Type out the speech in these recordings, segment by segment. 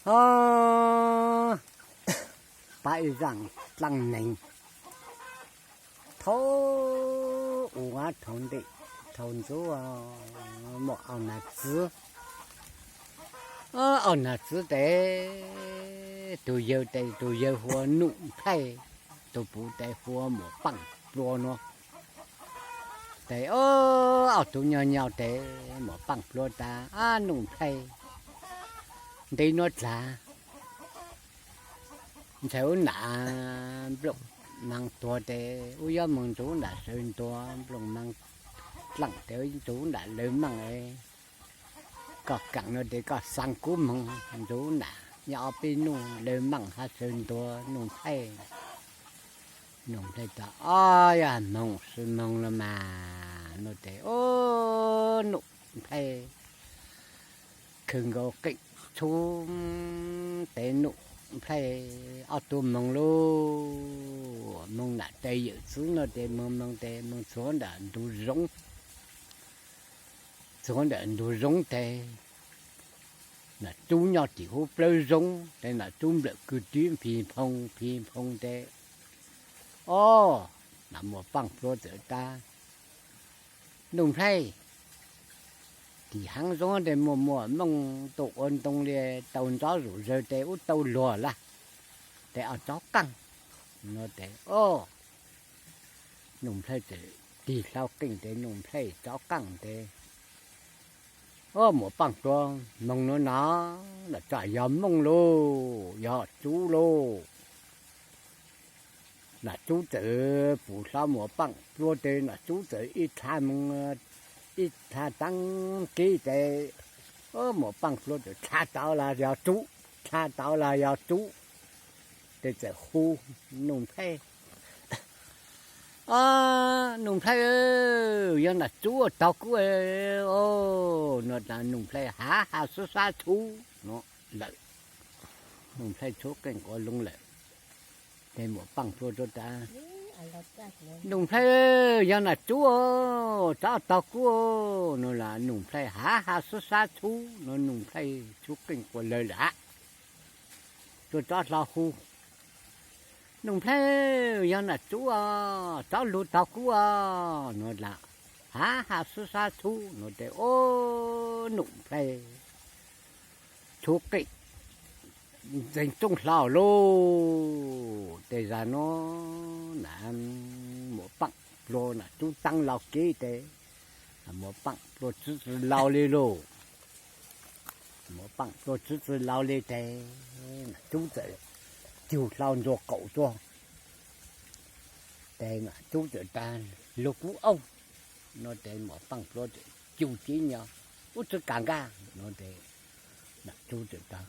Os, pab ib zaaj dlaaj neeg, thaum ub, thaum ntej, thaum ntxov, muaj ob nag txwv. Ob nag txwv tes tus yawg tes tus yawg hu ua Nuj Nplhaib, tus puv tes hu ua Muam Paaj Plua no. Tes ob tug nyob nyob tes Muam Paaj Plua tas, Ab Nuj Nplhaib, ntev nuav dlaag ntshai ub nam nplooj maas tuag tes ub yuav moog nrug ub nam sawv ntua, nplooj maas dlaaj tes nrug ub nam lawv maaj es koj kaam no tes koj xaa kuv moog nrug ub nam nyob ob peb nub lawv maaj hab sawv ntua Nuj Nplhaib. Nuj Nplhaib tas, Ob, yog moog sib moog los mas no tes, Ob, Nuj Nplhaib khwv nkaus qeej txhub tes Nuj Nplhaib ob tug moog lauj, moog nam tes yawm txwv no tes moog moog tes moog txug nram ntug zoov, txug nram ntug zoov tes nam tub nyob tim hub plawv zoov tes nam tub nplawm kwv tib phi phoo phi phoo tes, Ob, nam Muam Paaj Plua txawm tas, Nuj Nplhaib, tim haav zoov tes muaj muaj mooj tuaj ua ntoo li tau ntsob zuj zawg tes ub tau luag lawm, tes ob tsob qaaj no tes, Ob, Nuj Nplhaib txawm tig hlo qeej tes Nuj Nplhaib tsob qaaj tes, Ob, Muam Paaj Plua, moog nuav no, nam txawm yog mooj lauj, yog tub lauj. Nam tub txawm pum hlo Muam Paaj Plua tes nam tub txawm ib dlha moog, ib dlha taab kib tes, Muam Paaj Plua txawm dlha tau los yog tub, dlha tau los yog tub, tes txawm hu, Nuj Nplhaib, Ob, Nuj Nplhaib, yog nam tub taug kuv no tas Nuj Nplhaib hav has sub sab txhub no lawm. Nuj Nplhaib txhub qeej quas loo lawm. Tes Muam Paaj Plua rua tas, Nuj Nplhaib, yog nam tub txhob taug kuv no las Nuj Nplhaib hav has sub sab txhub no Nuj Nplhaib txhub qeej quas lawg lawm hab. Rua tsob hlo hu, Nuj Nplhaib, yog nam tub txhob lug taug kuv no las hav has sub sab txhub no tes, Ob, Nuj Nplhaib txhub qeej ntxeev txooj hlo lauj. Tes zag nuav nam Muam Paaj Plua nam tub taab laug kib tes, Muam Paaj Plua txwv tsi laug li lauj. Muam Paaj Plua txwv tsi laug li tes nam tub txawm cug hlau ntsua qaum tuaj. Tes nam tub txawm tas, Lug kuv aub no tes Muam Paaj Plua txawm cug tib nyog, Ub, tsi kaam nkaaj no tes nam tub txawm tas,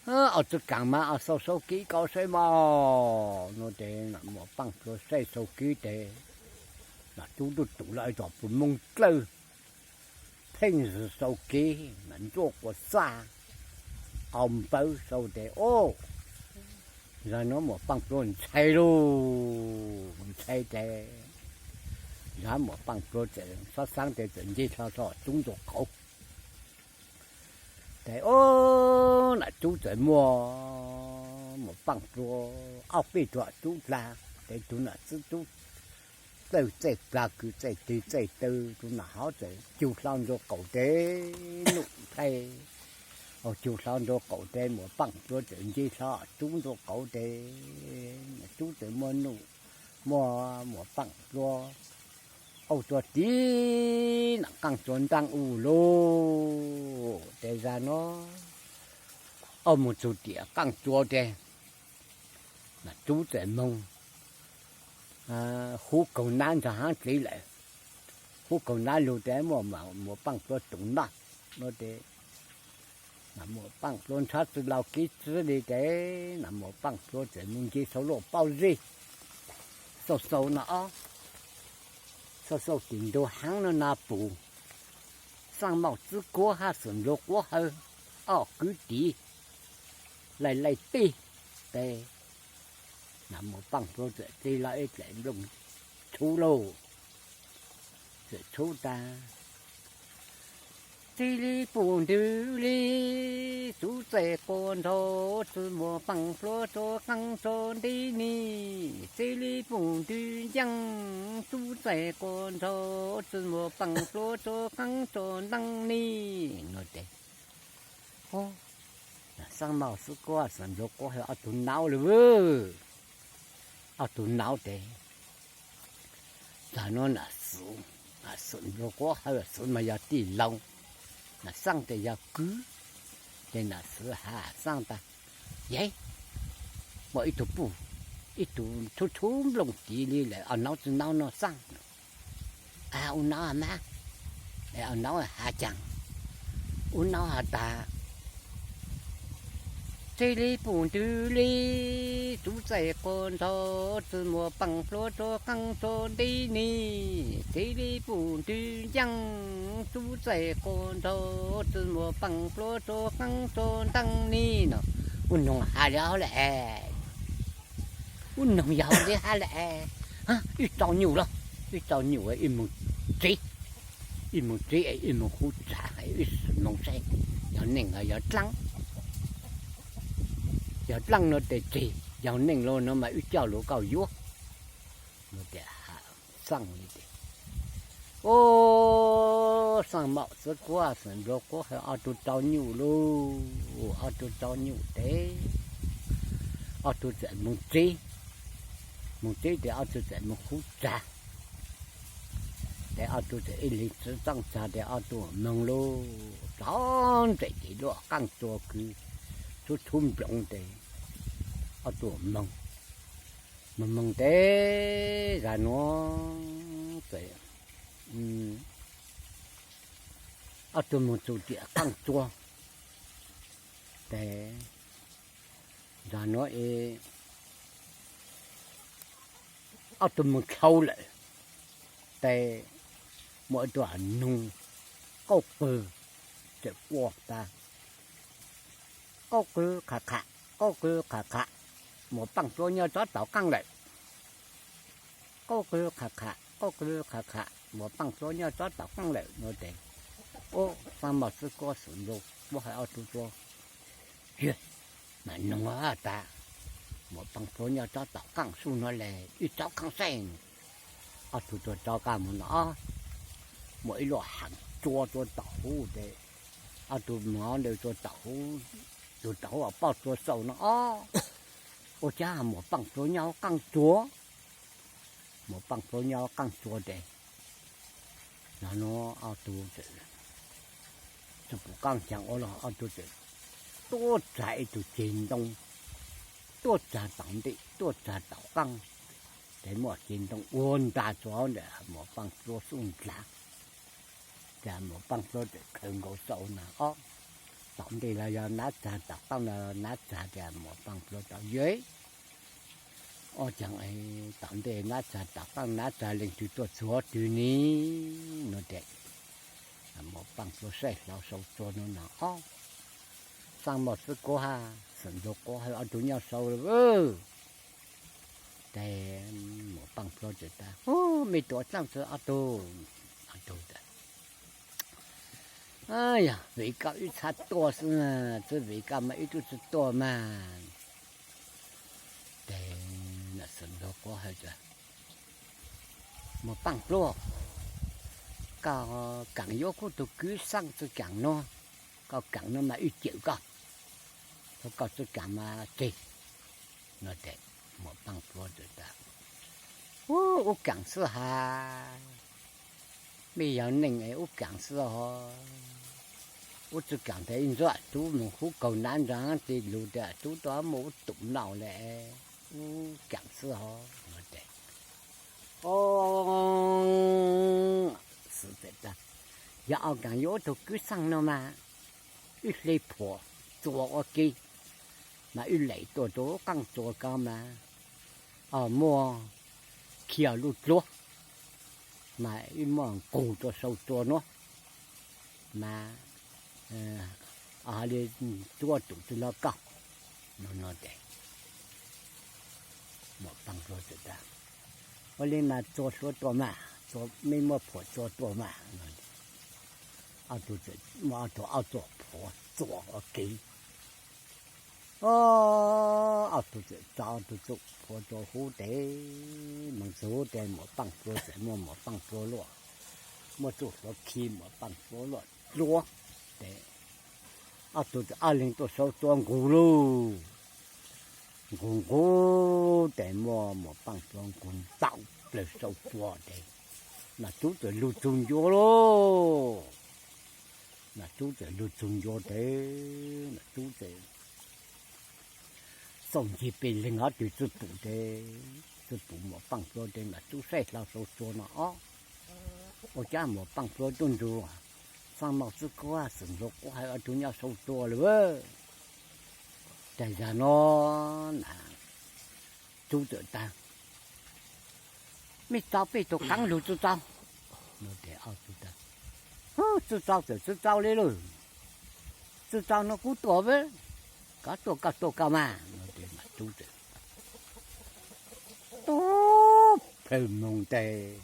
Aub, tsi kaam mas xauj sau kib koj saib mog no tes nam Muam Paaj Plua saib sau kib tes nam tub tuaj tus lawm ib tog puas moog dlawg pheej xwb sau kib mas ntsuab quas xaj qau npawv sau tes, Ob, zag nuav Muam Paaj Plua ntshai lauj, ntshai tes zag Muam Paaj Plua txawm xob xaab tes txawm ncig hlo rua tub ntsua qauv. Tes, Ob, nam tub txawm muaj Muam Paaj Plua ob peb tug tub dlaag tes tug nam tub txawj txaij plag kws txaij tig txaij taw, tug nam hov txawm cug hlau ntsua qaum tes Nuj Nplhaib, cug hlau ntsua qaum tes Muam Paaj Plua txawm ncig hlo tub ntsua qauv tes tub txawm muaj Nuj, muaj Muam Paaj Plua aub tuaj tib nam qaaj tsua nraag u lauj. Tes zag nuav aub moog txug tiam qaaj tsua tes nam tub txawm moog hub kaug nab nrug haav dlev lawm. Hub kaug nab lug tes muaj Muam Paaj Plua tus noj no tes nam Muam Paaj Plua nrhav tsi laug kib txwb li tes nam Muam Paaj Plua txawm moog ncig sau luaj paub zeb, xauj xauj no ob, xauj xauj tim ntug haav no na pum xaaj mauj txwb kuab hab xwm nplua quab hawv ob kwv tiv laij laij teb tes nam Muam Paaj Plua txawm txig lug ib dlaim nplooj txhub lauj. Txawm txhub tas, Txig li pum ntws li, txwv txais quas nrho, txwm muas paaj pluav rua qaab rua ntij ni, txij li puj ntwg ncaaj, tub txais quas nrho, txwm muas paaj pluav rua qaab rua ntaaj ni. Nuav tes, Xaaj Maum Xwb Kuab, Xeem Nplua Quab hab ob tug naub lawm, ob tug naub tes, txag nuav Nam Xwm, Xeem Nplua Quab hab Nam Xwm mas yog tij laug, Nam Xaaj tes yog kwv, ces Nam Xwm has Xaaj tas, Yej, muaj ib tug puj, ib tug tub tub nplooj tiv li lawm, ua naub tsi naub no Xaaj? A, ua naub mas, ua naub has caag? Ua naub has tas, txij li puj ntwg li, tub txais quas nrho, txwm muas paaj pluav rua qaab rua ntij ni, txij li puj ntwg ncaaj, tub txais quas nrho, txwm muas paaj pluav rua qaab rua ntaaj ni no. Ub noog has li hab lawm, ub noog yog li hab lawm, wb tso nyuj los, wb tso nyuj ib moog tsev, ib moog tsev, ib moog hub tsav, ib moog saib yog neeg los yog dlaab. Yog dlaab no tes tseg, yog neeg los no mas wb coj lug koj yuav. Nuav tes Xaaj li tes, Ub, Xaaj Maum Xwb Kuab, Xeem Nplua Quab hab ob tug tso nyuj lauj, ob tug tso nyuj tes, ob tug txawm moog tsev, moog tsev tes ob tug txawm moog hub tsav, tes ob tug txawm ib leeg tsi txaaj tsav tes ob tug moog lauj, tso ntseg tes luaj qaaj tsua kwv, tub tub nplooj tes ob tug moog, moog moog tes zag nuav tes, ob tug moog txug tim qaaj tsua tes, zag nuav es ob tug moog dlhau lawm tes, muaj ib tug noog qauj qwg txawm quaj tas, Qauj qwg qha qha, qauj qwg qha qha, muas paaj pluav nyob tsob taus qaaj lawm. Qauj qwg qha qha, qauj qwg qha qha, muas paaj pluav nyob tsob taus qaaj lawm no tes, Ub, Xaaj Maum Xwb Kuab, Xeem Nplua Quab hab ob tug tuaj mas noog tas, muas paaj pluav nyob tsob taus qaaj sub no le, wb tso qaaj saib. Ob tug tuaj tso qaaj moog no, muaj ib luaj haam tsua tuaj tom huv tes, ob tug moog ntawd tuaj tom huv, tug tom huv paub tsua xaus no, Ub, ua caag muas paaj pluav nyob huv qaaj tsua, muas paaj pluav nyob huv qaaj tsua tes, no nuav ob tug txawm tsi pum qaaj caag ua los ob tug txawm tuaj txag ib tug ceg ntoo, tuaj txag tom ntej, tuaj txag tom qaaj, tes muaj ceg ntoo ua ntag tsua ntawm muas paaj pluav xub nrag, tes muas paaj pluav txawm khaws nkaus xaus na, Ob, tom ntej los yog nab txag, tom qaaj los nab txag, tes muas paaj pluav tau, Yej, ob caag tom ntej nab txag tom qaaj nab txag leej twg tuaj txug twg ni? No tes muas paaj pluav saib hlo sau tsua no na, Ob, Xaaj Maum Xwb Kuab hab Xeem Nplua Quab hab ob tug nyob sau lawm. Tes muas paaj pluav txawm tas, Ub, mej tuaj dlaab tsi ob tug? Ob tug tas, Yog vim koj wb txhad tuaj xwb, tsi vim koj mas wb tub tsi tuaj mas. Tes Xeem Nplua Quab has tas, Muas paaj pluav, koj kaam yuav kuv tug kwv Xaaj tsi kaam no, koj kaam no mas wb cawm koj, koj tsi kaam mas tseg. No tes muas paaj pluav txawm tas, Ub, wb kaam xwb has, mej yog neeg es wb kaam xwb hos. Wb tsi kaam tes ib ntsuav tub moog hub kaug nab ntag, tes lug tas tub tuaj muab wb tum noj le, wb kaam xwb hos. No tes, Ob, Xwm tas, yog koj kaam yuav wb tug kwv Xaaj no mas, wb hle phuam tsua ua ke, mas wb lem tuaj rua qaaj tsua ko mas, muaj khiav lub dluab, mas wb muab nqug rua sau tsua nuav, mas hab li txua tum tsi lug koj. No no tes muas paaj pluav txawm tas, Ua li mas txua hlua tuaj mas, mej muab phuam tsua tuaj mas. Ob tug, muab ob tug ob txuas phuam tsua ua ke, Ob tug txawm tso ob tug txuj phuav rua hub tes, moog txug hub tes Muam Paaj Plua txawm muaj Muam Paaj Plua luaj, muaj txuj hlua khi Muam Paaj Plua luaj dluab tes, ob tug txawm ob leeg tuaj sau tsua nqug lauj. Nqug nqug tes muaj Muam Paaj Plua nqug ntau plawg sau tsua tes, Nam Tub txawm lug txug ncua lauj. Nam Tub txawm lug txug ncua tes, Nam Tub txawm xauj ncig pem leeg ob tug txuj pum tes, txuj pum Muam Paaj Plua tes Nam Tub saib hlo sau tsua no ob, ua cas Muam Paaj Plua tuaj nrug Xaaj Maj Xwb Kuab, Xeem Nplua Kuab Hawj ob tug nyob sau tsua lawm. Tes zag no Nam Tub txawm tas, mej tso peb tug qaab lug txug tso. Tes ob tug tas, txug tso txawm txug tso le lauj, txug tso no kuv tuaj, koj tuaj koj tuaj koj mas no tes Nam Tub txawm tuag plawg moog tes,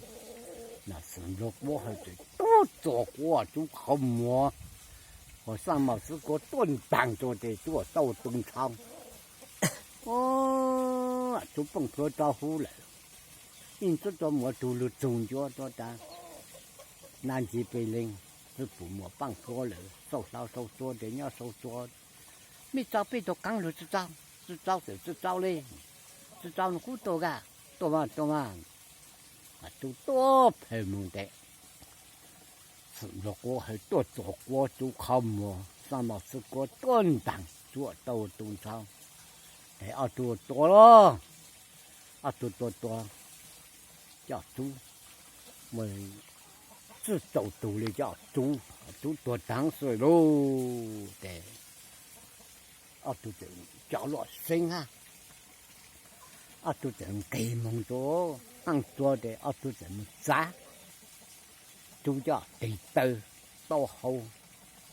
Nam Xeem Nplua Kuab Hawj txawm tuag txuas quav Tub qhov muag, ho Xaaj Maj Xwb Kuab tuaj ntaag tsua tes Tub tau tu ntsho. Tub Paaj Plua rov hub lawm, ib txuj tsua Muam tug lug txug ncua tuaj tas, nab ncig pem leeg, txuj pum Muam Paaj Plua lawm xauj hlo sau tsua tes nyob sau tsua, mej tso peb tug qaab lug txug tso, txug tso txawm txug tso le, txug tso no kuv tuaj koj tuaj mas tuaj mas. Tub tuaj plawg moog tes, Xeem Nplua Kuab Hawj tuaj txuas quav Tub qhov muag, Xaaj Maj Xwb Kuab tuaj ntaag Tub tau tu ntsho. Tes ob tug tua lauj, ob tug tua tua, coj Tub, muaj txwj tsaus tug le coj Tub, Tub tuag taag xwb lauj tes, ob tug txawm coj Luam Xeeb hab, ob tug txawm nqes moog rua qaab tsua tes ob tug txawm moog txav Tub coj tes taw, taub hau,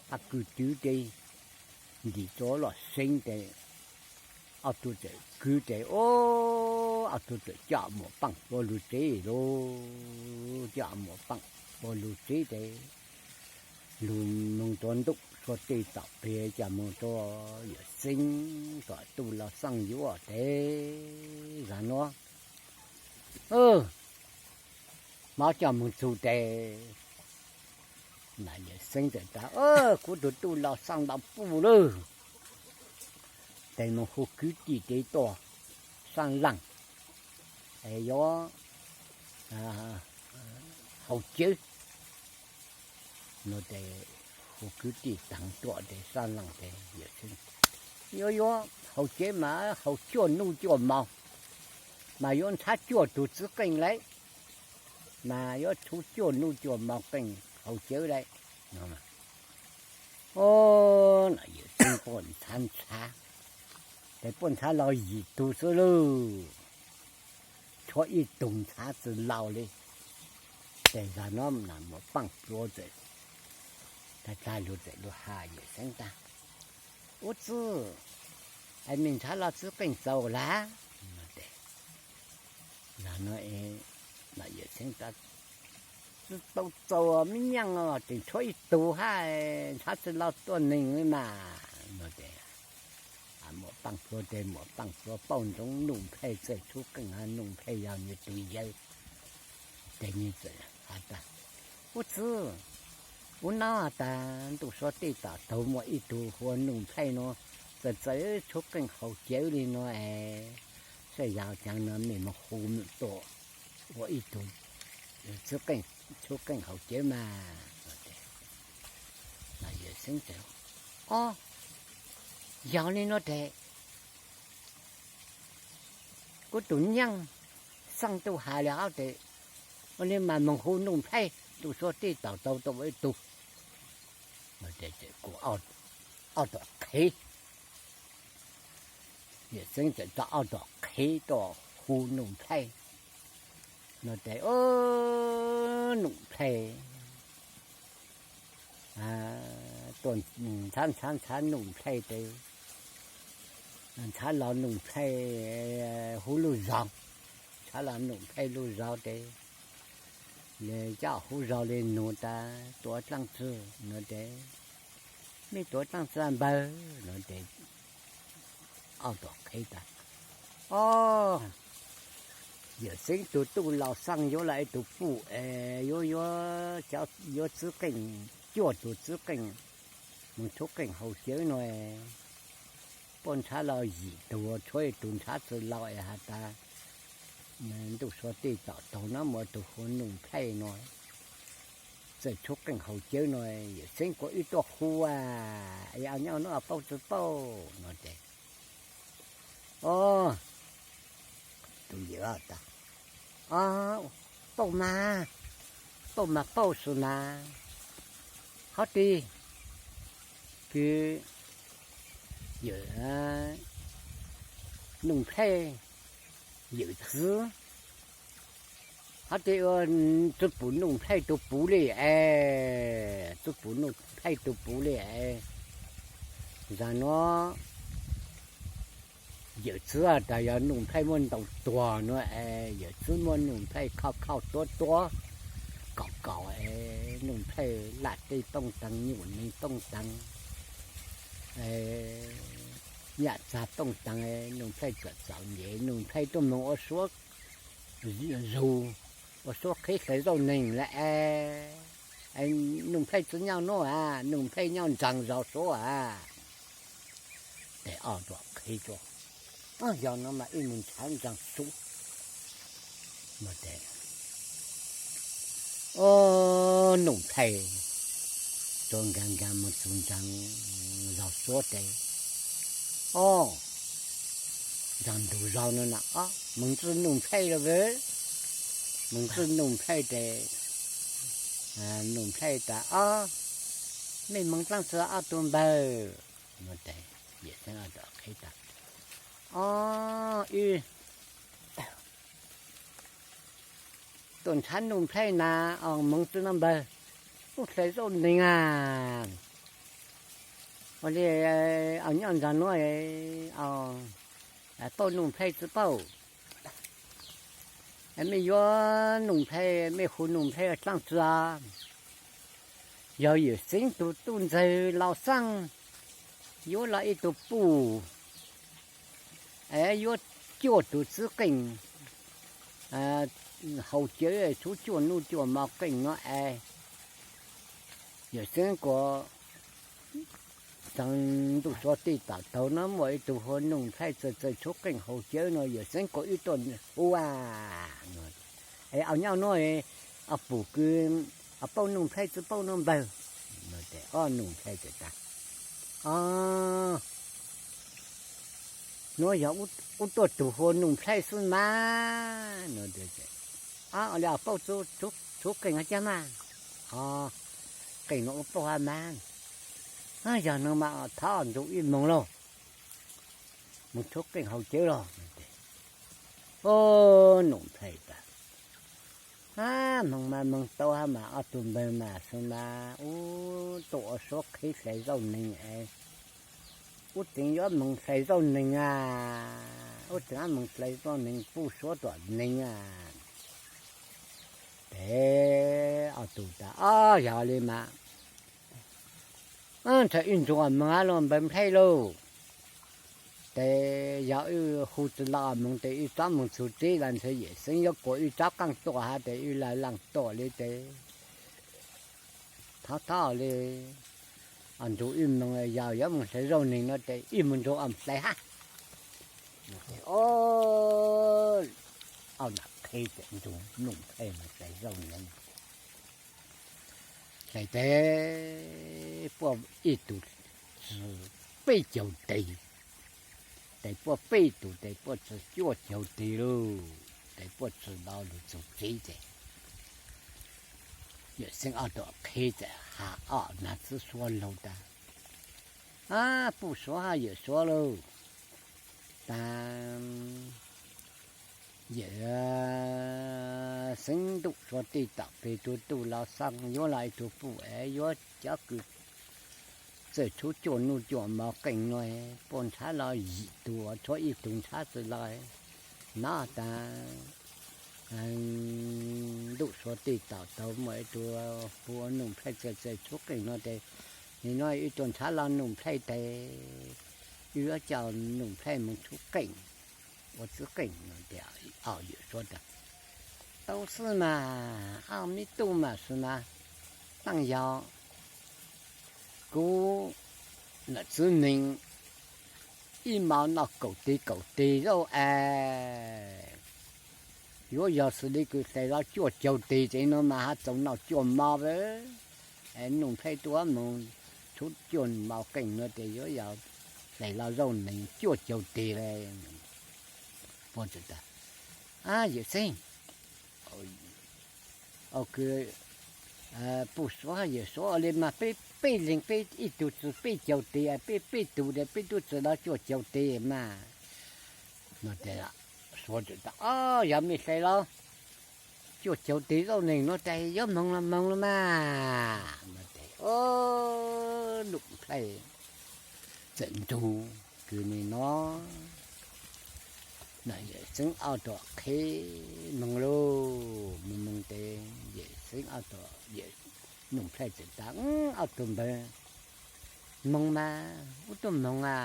hab kwv twb tes ntim rua Luam Xeeb tes, ob tug txawm kwv tes, ob tug txawm coj Muam Paaj Plua lug tsev lauj, coj Muam Paaj Plua lug tsev tes, lug moog rua ntuj sua tej tom peg coj moog rua Yawm Xeeb tom Tuj Laug Xaaj Yuav tes, zag nuav, hmoov coj moog txug tes, Yawm Xeeb txawm tas, kuv tug Tuj Laug Xaaj Laug puj lawm, tes moog hu kwv tij tes tuaj, Xaaj Laaj, es yuav haus cawv no tes, hu kwv tij taag tuaj tes Xaaj Laaj tes, Yawm Xeeb, yuav yuav haus cawv mas haus cuaj nub cuaj moos, mas yuav nrhav cuaj tug txiv qeej lawm, mas yuav tshuv cuaj nub cuaj moos qeej haus cawv lawm. Yawm Xeeb puab nrhav nrhav, tes puab nrhav los yim tug xwb lauj, tshuav ib tug nrhav tsi laus li. Tes zag nuav Muam Paaj Plua txawm tag lug txawm lug has Yawm Xeeb tas, Ub txwb, es mej nrhav los txiv qeej txaus lawm? Zag nuav Yawm Xeeb tas, Tsi tau txaus me nyaaj, tseem tshuav ib tug hab, nrhav tsi laus tuab neeg li mas no tes, Muam Paaj Plua tes Muam Paaj Plua paub ntsoov Nuj Nplhaib txawj tshub qeej, Nuj Nplhaib yog nwg tug yawg. Tes nwg txawm has tas, Ub txwb, ub nub has tas ntuj sua tej tom taug muaj ib tug hu ua Nuj Nplhaib nuav txawj txawj tshub qeej haus cawv li nuav es, saib yog caag nuav mej moog hu tuaj ua ib tug tshub qeej haus cawv mas. Yawm Xeeb tas, Ob, yog li nuav tes kuv tug nyaab Xaaj Tuj has le hab tes, ua le mas moog hu Nuj Nplhaib, ntuj sua tej tom taug tuaj ua ib tug. Kuv ob tom qhev, Yawm Xeeb txawm tso ob tom qhev tuaj hu Nuj Nplhaib no tes, Nuj Nplhaib tuaj nrhav nrhav nrhav Nuj Nplhaib tes, nrhav los Nuj Nplhaib hu lub zog, nrhav los Nuj Nplhaib lub zog tes, coj hu zog le nuav tas, Tuav dlaab tsi? No tes, Mej tuav dlaab tsi npawg? No tes, ob tuam qhib tas, o, Yawm Xeeb tus tub Los Xaj yuav los ib tug puj es yuav, yuav, yuav txwv qeej, cuaj tus txwv qeej mus tshuab qeej haus cawv no, poj ntshav los yim tug tshuab ib tug ntshav txwv laus es has tas ntuj suav tij tom taug no muaj tus hu Nuj Nplhaib no txawj tshuab qeej haus cawv no, Yawm Xeeb kuv wb tuaj hu a, es nyob no paub tsis paub no ces, o, tus yawm tas, o, paub mas, paub mas paub xwb mas, hov tis kws yawm Nuj Nplhaib yawm txwv, hov tis ua txwv pum Nuj Nplhaib tus puv li es, txwv pum Nuj Nplhaib tus puv li es, zag no yawm txwv tas yog Nuj Nplhaib muab ntaus tuag no es, yawm txwv muab Nuj Nplhaij khauj khauj tuav tuav kaum kaum es, Nuj Nplhaij laj teb tooj teev, nyuam neeg tooj teev, yam txag tooj teev, Nuj Nplhaij txawm txom nyem, Nuj Nplhaij tuaj moog ua suab zug, ua suab qhib hlais zaub neeg lawm es, Nuj Nplhaij tsi nyob nuav a, Nuj Nplhaij nyob ntsaag zog suav a. Tes ob tuam qhib tuaj, yog no mas wb moog ntshav ntsaag suav. Nuj Nplhaij tuaj nkaag nkaag moog txug ntsaag zog suav tes, o, ntsaag ntug zog no na, moog txug Nuj Nplhaij lawm. Moog txug Nuj Nplhaij tes, Nuj Nplhaij tas, o, mej moog dlaab tsi ob tug npawg? Nuj Nplhaij tas, o, wb tuaj ntshav Nuj Nplhaij na, moog txug no npawg, wb hlais zaub neeg a. Ua li, nyob ntsaag nuav, paub Nuj Nplhaij tsi paub? Mej yuav Nuj Nplhaij, mej hu Nuj Nplhaij dlaab tsi? Yog yawm Xeeb tug tub ntxawg Los Xaaj yuav los ib tug puj es yuav cuaj tug txwv qeej haus cawv, tshuav cuaj nub cuaj mo qeej no es, yawm Xeeb kuas txug ntuj suav tij tom taug no muaj ib tug hu Nuj Nplhaij txawj txawj tshuav qeej haus cawv no, yawm Xeeb kuas wb tuaj hu a. Es nyob nuav, puj kws, paub Nuj Nplhaij tsi paub no npawg? Nuj Nplhaij tas, o, nuav yog wb tuaj tug hu Nuj Nplhaij xwb mas. Nuj Nplhaij, o, ua li paub tshuav qeej hab cag mas? O, qeej no wb paub hab mas. Yog no mas thov nrug wb moog lauj, moog tshuav qeej haus cawv lauj. O, Nuj Nplhaij tas, a, moog mas moog tau hab mas ob tug npawg mas xwb mas, wb tuaj ua suab qhib hlais zaub neeg es, wb tseem yuav moog hlais zaub neeg a, wb tseem moog hlais zaub neeg puj suav tom neeg a. Tes ob tug tas, o, yog li mas ntshe wb nrug moog hab lauj npawg Nplhaij lauj. Tes yog wb hu tsi lug moog tes wb rov moog txug tsev los ntshe yawm Xeeb yuav kuas wb rov qaab tuaj hab tes wb laaj laaj tuaj li tes thov thov li nrug wb moog, yog yuav moog hlais zaub neeg no tes wb moog nrug hlais hab. Ob nam qheb tes nrug Nuj Nplhaij moog hlais zaub neeg. Hlais tes puab ib tug tsi peb caug teg, tes puab peb tug tes puab tsi cuaj caug teg lauj, tes puab tsi lug txug tsev tes yawm Xeeb ob tug qheb tes has ob nam txiv suav laug tas, a, puj suav hab yawm suav lauj, tas yawm Xeeb ntuj suav tij tom peg tug tub Los Xaaj yuav lug ib tug puj es yuav cov kws txawj tshuav cuaj nub cuaj mo qeej no, puab ntshav los yim tug tshuav ib tug ntshav txwv los, no tas ntuj suav tij tom taug muaj ib tug hu ua Nuj Nplhaij txawj txawj tshuav qeej no tes, nim no wb tuaj ntshav los Nuj Nplhaij tes Yuav coj Nuj Nplhaib mus txhub qeej, ua txwv qeej no tias, Au, Yawm Suav tias, Tau xwb mas, au, me tub mas xwb mas, yeej yog kuv nam txiv nees ib hmo noj kaum tis kaum tis zaub es, yuav yog xws li kws hle los cuaj caug tis ces no mas ho txaus noj cuaj hmo. Nuj Nplhaib tuaj mus txhub cuaj hmo qeej no ces yuav yog hle los zaub nees cuaj caug tis le. Yawm Xeeb, Puj Suav, Yawm Suav, ua li mas peb peb leeg peb ib tug txwm peb caug tis, peb peb tug es peb tub txwm los cuaj caug tis mas. No ces Suav txawm tias, Au, yog mej hle los cuaj caug tis zaub nees no ces yuav moog los moog los mas. No ces Nuj Nplhaib txawm nrug kws nim no, Yawm Xeeb ob tug qheb moog lauj. Moog moog ces Yawm Xeeb ob tug, Nuj Nplhaib txawm tias, Ob tug npawg, moog mas wb tuaj moog a,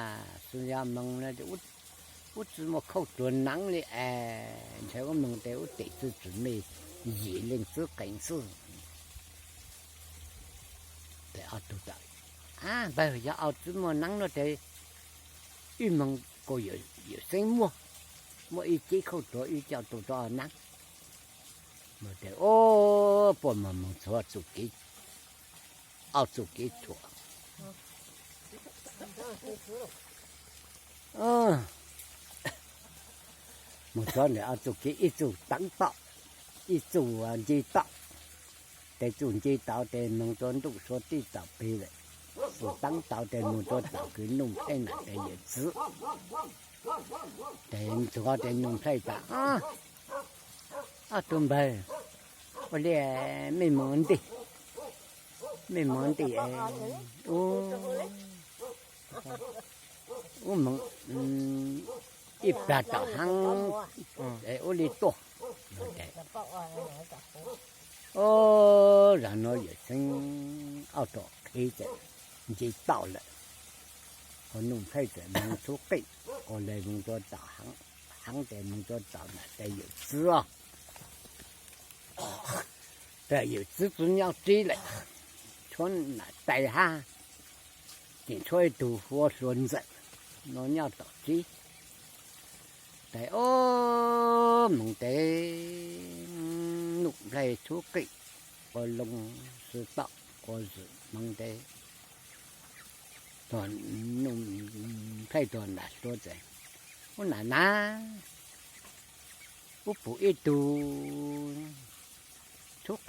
xws yog moog no wb tsi muaj khauj tuag neeb li es, ntshe wb moog ces wb tes txwv txwm mej yim leej txwv qeej xwb. Ces ob tug tias, Ab npawg, yog au tsi muaj neeb no ces wb moog kuas Yawm Xeeb muaj, muaj ib ceb khauj tuag wb coj tuaj rau neeb. Ces puab moog moog txug txuj kev, ob txuj kev tshuam. Moog txug ntawm ob txuj kev, ib txuj teev toj, ib txuj nce toj. Ces txuj nce toj ces moog rua ntuj sua teb tom peg lawm, txuj teev toj ces moog rua tom kws Nuj Nplhaib nam tes yawm txwv. Ces txug ces Nuj Nplhaib tas, Ob tug npawg, ua li mej moog ntej, mej moog ntej, wb moog ib plag tom hav es wb li tuaj. Ces, o, zag nuav Yawm Xeeb ob tug qheb txawm nce toj lawm, ho Nuj Nplhaib txawm moog txhub qeej, ua le moog rua tom hav, ces moog rua tom nam tes yawm txwv os. Tes yawm txwv tsi nyob tsib lawm, tshuav nam tais hab, tseem tshuav ib tug hu ua Hluas Ntxawm no nyob tom tsib. Ces o, moog ces Nuj Nplhaib txhub qeej, ua loo xwb tom ua zwm moog ces, Nuj Nplhaib tug nam hluas txawm, Ub nam na, wb pum ib tug txhub